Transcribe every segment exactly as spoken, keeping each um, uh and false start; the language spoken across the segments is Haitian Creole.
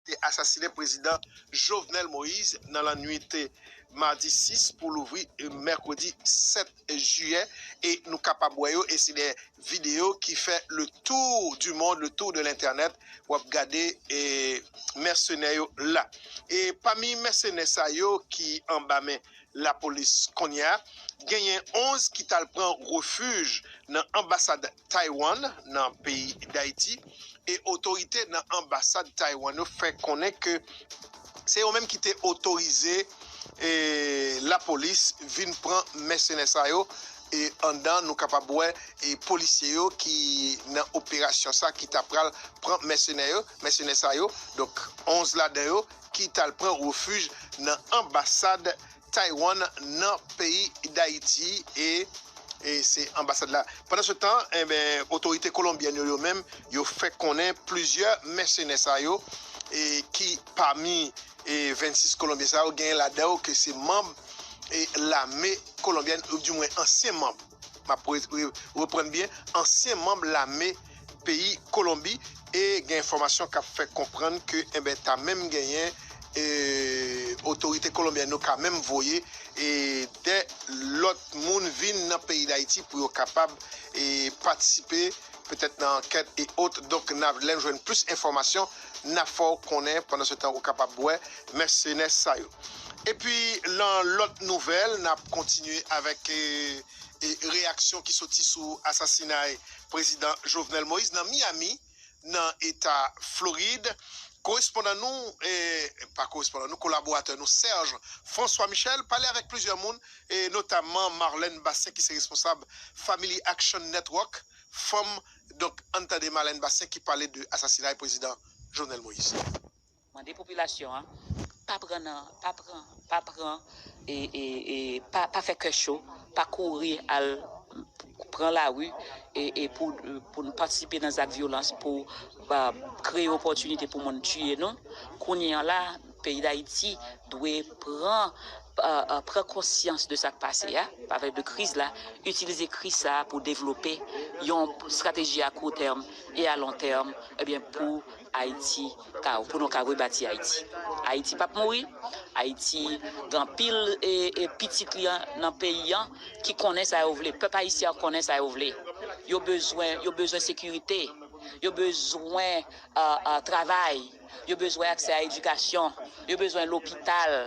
te asasinen prezidan Jovenel Moïse nan lannwit madi sis pou louvri mèkredi sèt jiyè. E nou kapab wè yo, e se de videyo ki fè le tour du monde, le tour de l'internet. W ap gade e, mèsenè yo la. E pami mèsenè sa yo ki anba men lapolis kounye a, genyen onz ki t al pran refij nan anbasad Taiwan nan peyi Dayiti. E otorite nan anbasad Taiwan yo fè konnen ke se yo menm ki te otorize e, lapolis vin pran mèsenè sa yo. E anndan, nou kapab wè e, polisye yo ki nan operasyon sa ki ta pral pran mèsenè yo, mèsenè sa yo. Donk, onz ladan yo ki t al pran refij nan anbasad Taiwan nan peyi Dayiti. E, e se anbasad la. Pandan se tan, enben, otorite kolonbyèn yo, yo menm, yo fè konnen plizyè mèsenè sa yo, e ki pami e, vennsis kolonbyen sa yo, genyen ladan yo ke se manb e, lame kolonbyèn, oudimwen ansyen manb. M ap re- re- reprann byen, ansyen manb lame peyi Kolonbi. E gen enfòmasyon k ap fè konprann ke enben, ta menm genyen e, otorite kolonbyèn yo ka menm voye e, de lòt moun vin nan peyi Dayiti pou yo kapab e, patisipe petèt nan ankèt e ot. Donk, n ap, lè n jwenn plis enfòmasyon, n ap fè w konnen. Pandan se tan, ou kapab wè mèsenè sa yo. Epi, nan lòt nouvèl, n ap kontinye avèk e, e, reyaksyon ki soti sou asasinay prezidan Jovenel Moïse nan Miami, nan eta Florid. Korespondan nou, e, pa korespondan nou, kolaboratè nou, Serge François Michel, pale avèk plizyè moun, e notamman Marlène Bastien, ki se responsab Family Action Network, fanm. Donk, ann tande Marlène Bastien ki pale de asasinay prezidan Jovenel Moïse. Mande popilasyon an, pa pran nan, pa pran, pa pran, e, e, e, pa, pa fè kè cho, pa kouri al pran lari e, e pou, pou n patisipe nan zak vyolans pou ba, kreye opòtinite pou moun tiye nou. Kounye an la, peyi Dayiti dwe pran, a, a, pran konsyans de sa k pase a, avèk de kriz la, itilize kriz sa a pou devlope yon estrateji a kou tèm e a lon tèm, ebyen, pou Ayiti, ka, pou nou ka rebati Ayiti. Ayiti p ap mouri. Ayiti gen anpil e, e pitit li an nan peyi an ki konnen sa yo vle. Pèp ayisyen an konnen sa yo vle. Yo bezwen, yo bezwen sekirite. Yo bezwen a, a, travay. Yo bezwen aksè a edikasyon. Yo bezwen lopital.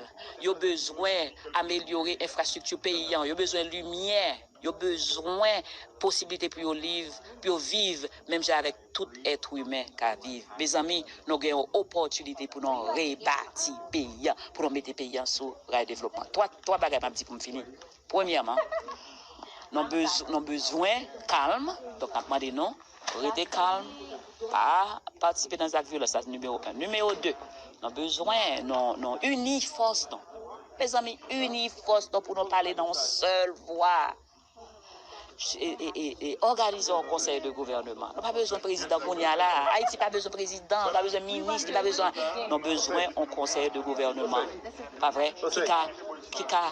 Yo bezwen amelyore enfrastrikti peyi an. Yo bezwen limyè. Yo bezwen posiblite pou yo liv, pou yo viv menm jan avèk tout èt imen ka viv. Mezanmi, nou gen yon opòtinite pou nou rebati peyi an, pou nou mete peyi an sou ray devlopman. Twa, twa bagay m ap di pou m fini. Premyèman, nou bez- nou bezwen kalm, donk n ap mande nou rete kalm, pa patisipe nan zak vyolans, sa se nimewo en. Nimewo de, nou bezwen nou, nou ini fòs nou. Mezanmi, ini fòs nou pou nou pale nan yon sèl vwa. E, e, e, e òganize yon konsèy de gouvèneman. Nou pa bezwen prezidan kounye a la. Ayiti pa bezwen prezidan, li pa bezwen minis, li pa bezwen. Nou bezwen yon konsèy de gouvèneman, pa vre? Ki ka, ki ka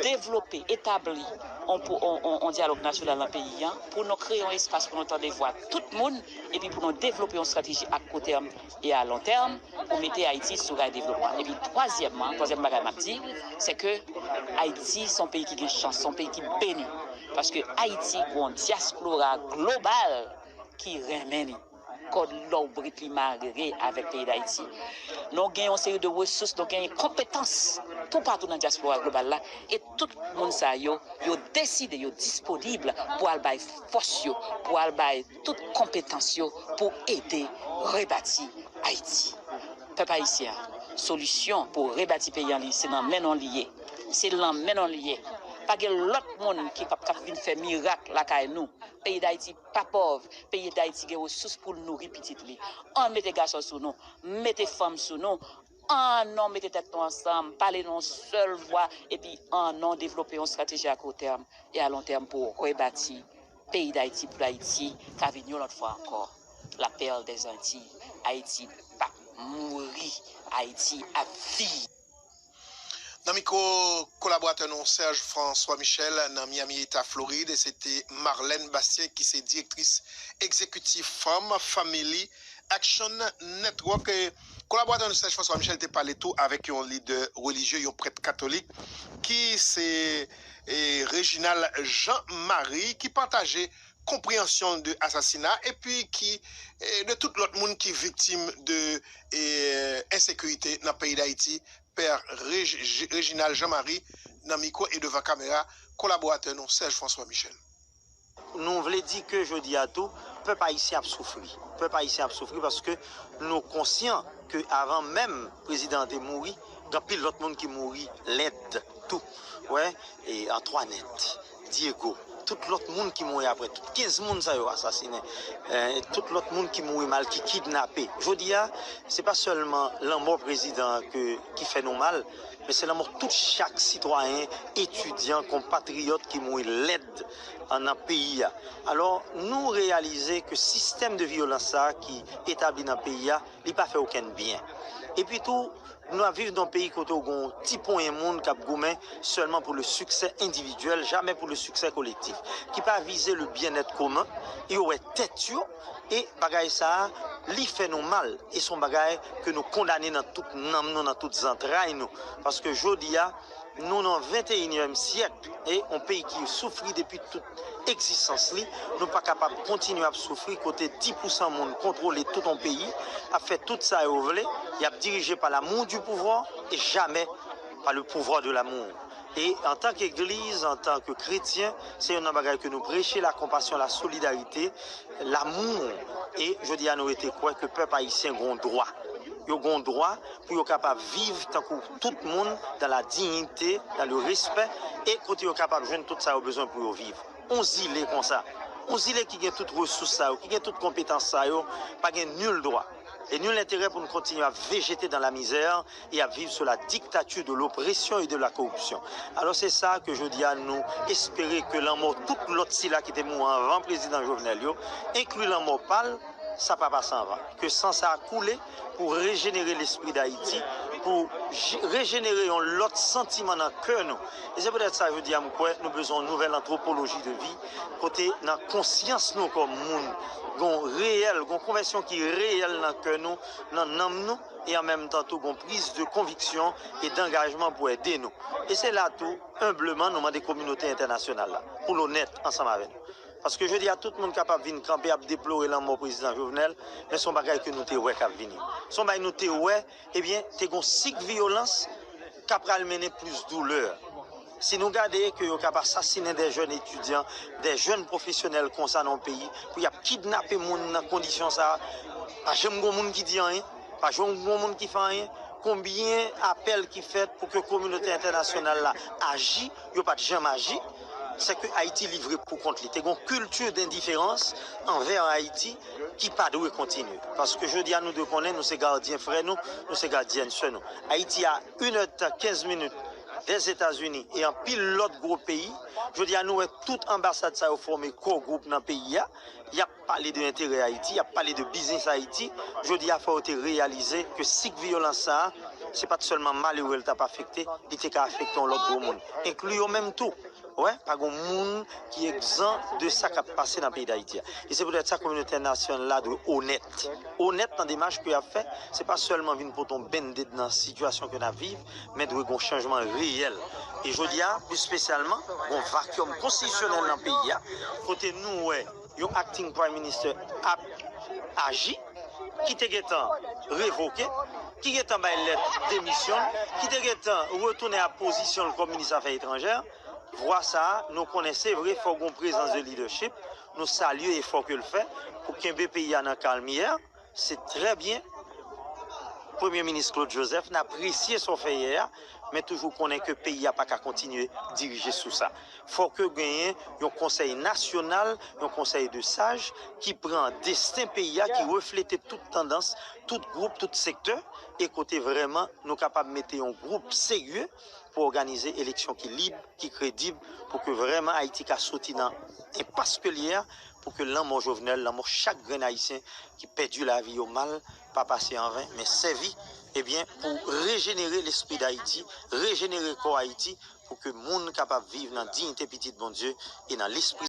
devlope, etabli yon, pou- yon, yon, yon dyalòg nasyonal nan peyi an, pou nou kreye yon espas pou nou tande vwa tout moun, epi pou nou devlope yon estrateji a kou tèm e a lon tèm pou mete Ayiti sou ray devlopman. Epi twazyèmman, twazyèm bagay m ap di, se ke Ayiti se yon peyi ki gen chans, se yon peyi ki beni. Paske Ayiti gen yon dyaspora global ki renmen li. Kòd lòbrit li mare avèk peyi Dayiti. Nou gen yon seri de resous, nou gen konpetans toupatou nan dyaspora global la. E tout moun sa yo, yo deside, yo disponib pou al bay fòs yo, pou al bay tout konpetans yo pou ede rebati Ayiti. Pèp ayisyen an, solisyon pou rebati peyi an li, se nan men nou li ye. Se nan men nou li ye. Pa gen lòt moun ki p ap ka vin fè mirak lakay nou. Peyi Dayiti pa pòv. Peyi Dayiti gen resous pou l nouri pitit li. Ann mete gason sou nou, mete fanm sou nou. Ann nou mete tèt nou ansanm, pale nan yon sèl vwa, epi ann nou devlope yon estrateji a kou tèm e a lon tèm pou rebati peyi Dayiti, pou Ayiti ka vin yon lòt fwa ankò la perle des Antilles. Ayiti p ap mouri, Ayiti ap viv. Nan mikwo kolaboratè nou Serge François Michel nan Miami, Eta Florid, e se te Marlène Bastien ki se direktris egzekitif Fanm, Family Action Network. E, kolaboratè nou Serge François Michel te pale tou avèk yon lidè relijye, yon prèt katolik, ki se, e, Reginald Jean Marie, ki pataje konpreyansyon de asasina epi ki, e, de tout lòt moun ki viktim de, e, ensekirite nan peyi Dayiti. Pè Reg-, Reginald Jean Marie nan mikwo e devan kamera kolaboratè nou Serge François Michel. Nou vle di ke jodi a tou, pèp ayisyen ap soufri. Pèp ayisyen ap soufri paske nou konsyan ke avan menm prezidan an te mouri, gen anpil lòt moun ki mouri lèd tou. Wè, e Antoinette, Diego, tout lòt moun ki mouri apre, tout kenz moun sa yo asasinen, e, tout lòt moun ki mouri mal, ki kidnape. Jodi a, se pa sèlman lanmò prezidan an ke, ki fè nou mal, men se lanmò tout chak sitwayen, etidyan, konpatriyòt ki mouri lèd an nan peyi a. Alò, nou reyalize ke sistèm de vyolans sa a ki etabli nan peyi a, li pa fè okenn byen. Epi tou, nou ap viv nan yon peyi kote w gen yon ti ponyen moun k ap goumen sèlman pou le siksè endividyèl, jamè pou le siksè kolektif, ki pa vize le byennèt komen, yo wè tèt yo, e bagay sa a, li fè nou mal, e se yon bagay ke nou kondane nan tout nanm nou, nan tout zantray nou, paske jodi a, nou nan venteyinyèm syèk, e yon peyi ki soufri depi tout egzistans li, nou pa kapab kontinye ap soufri kote dis pousan moun kontwole tout yon peyi, ap fè tout sa yo vle, y ap dirije pa l'amour du pouvoir e jamè pa le pouvoir de l'amour. E antan ke egliz, antan ke kretyen, se youn nan bagay ke nou preche, la compassion, la solidarité, l'amour. E jodi a nou rete kwè ke pèp ayisyen gon dwa. Yo gon dwa pou yo kapab viv tankou tout moun, dans la dignité, dans le respect, e kote yo kapab jwenn tout sa yo bezwen pou yo viv. Yon zile konsa, yon zile ki gen tout resous sa yo, ki gen tout konpetans sa yo, pa gen nil dwa e nil enterè pou nou kontinye ap vejete dans la misère e ap viv sou la dictature de l'oppression et de la corruption. Alò se sa ke jodi a nou espere ke lanmò tout lòt sila ki te mouri anvan prezidan Jovenel yo, enkli lanmò pa l, sa pa pase anvan. Ke san sa a koule pou rejenere lespri Dayiti, pou rejenere yon lòt santiman nan kè nou. E se poutèt sa jodi a m kwè nou bezwen yon nouvèl antwopoloji de vi, kote nan konsyans nou kòm moun, gon reyèl, gon konvèsyon ki reyèl nan kè nou, nan nanm nou, e an menm tan tou gon priz de konviksyon e dangajman pou ede nou. E se la tou, enbleman, nou mande kominote entènasyonal la pou l onèt ansanm avè nou. Paske jodi a tout moun kapab vin kanpe ap deplore lanmò prezidan Jovenel, men se yon bagay ke nou te wè k ap vini. Se yon bagay nou te wè, ebyen, te gon sik vyolans k ap pral mennen plis doulè. Si nou gade ke yo k ap asasinen de jèn etidyan, de jèn pwofesyonèl konsa nan yon peyi, pou y ap kidnape moun nan kondisyon sa a, pa janm gon moun ki di anyen, pa janm gon moun ki fè anyen. Konbyen apèl ki fèt pou ke kominote entènasyonal la aji, yo pa t janm aji, se ke Ayiti livre pou kont li. Te gon kilti dendiferans anvè Ayiti ki pa dwe kontinye. Paske jodi a nou dwe konnen nou se gadyen frè nou, nou se gadyèn sè nou. Ayiti a inè d tan kenz minit dèzetazini e anpil lòt gwo peyi. Jodi a nou wè tout anbasad sa yo fòme kò gwoup nan peyi a. Y ap pale de enterè Ayiti, y ap pale de biznis Ayiti. Jodi a fò yo te reyalize ke sik vyolans sa a, se pa t sèlman malere l t ap afekte, li te ka afekte yon lòt gwo moun, enkli yo menm tou. Wè, pa gon moun ki egzan de sa k ap pase nan peyi Dayiti a. E se poutèt sa kominote entènasyonal la dwe onèt. Onèt nan demach ke y ap fè, se pa sèlman vin pote yon band-aid nan sitiyasyon ke n ap viv, men dwe gon chanjman reyèl. E jodi a, plis espesyalman, gon vakyòm konstitisyonèl nan peyi a, kote nou wè yon acting prime minister ap aji, ki te gentan revoke, ki gentan bay lèt demisyon l, ki te gentan retounen a pozisyon l kòm minis afè etranjè. Vwa sa a, nou konnen se vre, fò gon prezans de leadership, nou salye efò ke l fè pou kenbe peyi a nan kalmyè, se trè byen. Premye minis Claude Joseph, n apresye sa w fè yè a, men toujou konnen ke peyi a pa ka kontinye dirije sou sa. Fò ke genyen yon konsèy nasyonal, yon konsèy de saj ki pran desten peyi a, ki reflete tout tandans, tout gwoup, tout sektè, e kote vrèman nou kapab mete yon gwoup serye pou òganize eleksyon ki lib, ki kredib, pou ke vrèman Ayiti ka soti nan enpas ke l ye a, pou ke lanmò Jovenel, lanmò chak grenn Ayisyen ki pèdi lavi yo mal, pa pase anven, men sèvi, ebyen, pou rejenere lespri Dayiti, rejenere kò Ayiti, pou ke moun kapab viv nan diyite pitit Bondye e nan lespri